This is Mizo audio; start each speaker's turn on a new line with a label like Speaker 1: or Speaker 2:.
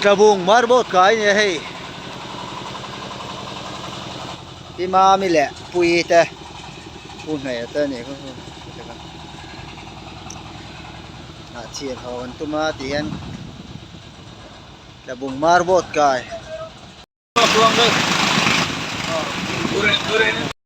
Speaker 1: Tlabung marboat kai nia hei Pi Mami leh Puii te Pu Hmeia te a nih kha Hnahchhiar ho an tum a ti hian Tlabung marboat kai.